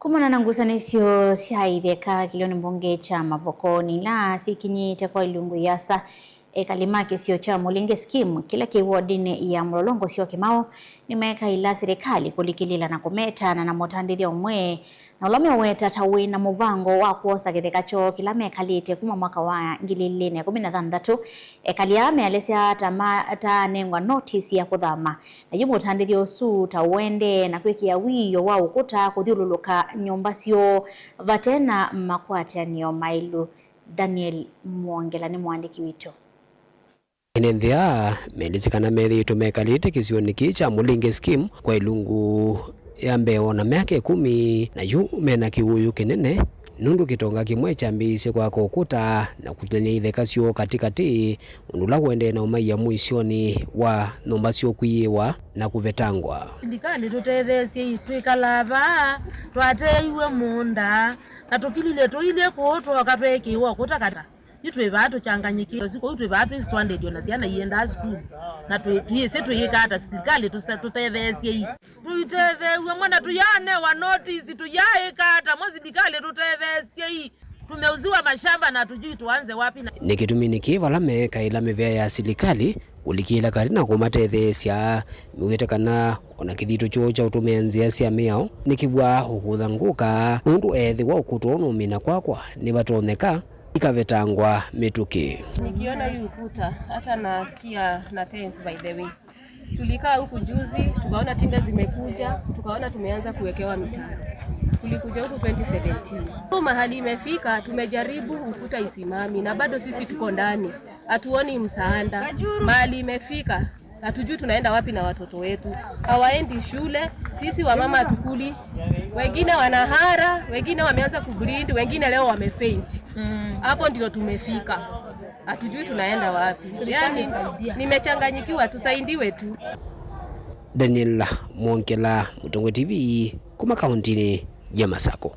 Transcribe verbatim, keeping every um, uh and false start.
Kumana na ngusanĩsyo sya itheka kĩlĩonĩ mbunge kya Mavokoni ila sikinyĩte kwa ilungu iasa, ekali ma kĩsio kya Mũlinge Scheme kĩla kĩ wodinĩ ya Mũlolongo syo Kĩmaũ nĩmekaĩla silikalĩ kũlikĩlĩla na kũmetana na mũtandĩthya ũmwe na ũla meũweta ta wĩ na mũvango wa kwosa kĩtheka kyoo kĩla mekalĩte kuma mwaka wa ngili ilĩ na ĩkũmi na thanthatũ. Ekali aa meelesya ta ma-, ta anengwa notisi ya kũthama, na yu mũtandĩthya ũsu ta ũendee na kwĩkĩa wiio wa ũkũta kũthyũlũlũka nyũmba syoo vate na makwatĩanĩo maĩlu. Daniel Mwongela nĩ mũandĩki witũ. Ene nthĩ aa meelĩsye kana methĩĩtwe mekalĩte kĩsionĩ kĩĩ kya Mũlinge Scheme kwa ilungu ya mbee o na myaka ĩkũmi, na yu mena kĩwũyũ kĩnene nũndũ kĩtonga kĩmwe kyambĩĩisye kwaka ũkũta na kũtinanĩa itheka syoo katĩkatĩ, ũndũ ũla ũendee na ũmaia mũisyonĩ wa nyũmba syoo kwĩyĩwa na kũvetangwa. Silikalĩ tũtetheesyei, twĩkalaa vaa twateeiwe mũũnda na tũkililye tũilyĩ kũũ twooka tweekĩĩwa ũkũta kata. Yu twĩ vaa tũkyanganyĩkĩte, ũsu kũu twĩ vaa twĩ stranded, ona syana iendaa sukulu. Na twĩ-, twĩsĩ twĩĩka ata? Silikalĩ tũsa-, tũtetheesyei. Tũitetheew'e mwana, tũyaanewa notice, tũyaaĩka ata mo? Silikalĩ tũtetheesyei. Tumeuziwa mashamba na hatujui tuanze wapi na. Nĩ kĩtumi nĩkĩ vala meekaĩla mĩvea ya silikalĩ kũlikĩla katĩ na kũmatetheesya, mew'ĩte kana ona kĩthito kyoo kya ũtũmĩa nzĩa sya mĩao nĩkĩvw'aa ũkũthangũka, nũndũ eethĩwa ũkũta ũũ nũmina kwakwa nĩvatonyeka ikavetangwa mĩtũkĩ. Nikiona hii ukuta, hata nasikia na tense by the way. Tulikaa huku juzi, tukaona tinga zimekuja, tukaona tumeanza kuwekewa mitaro. Tulikuja huku twenty seventeen. So mahali imefika, tumejaribu ukuta isimami na bado sisi tuko ndani. Hatuoni msaada. Mahali imefika, hatujui tunaenda wapi na watoto wetu. Hawaendi shule, sisi wamama hatukuli. Wengine wanahara, wengine wameanza kubleed, wengine leo wamefaint. Mm. Hapo ndio tumefika. Hatujui tunaenda wapi. Yaani, nimechanganyikiwa, tusaidiwe tu. Daniel Mwongela, Mũtongoi T V, kuma kauntinĩ ya Masako.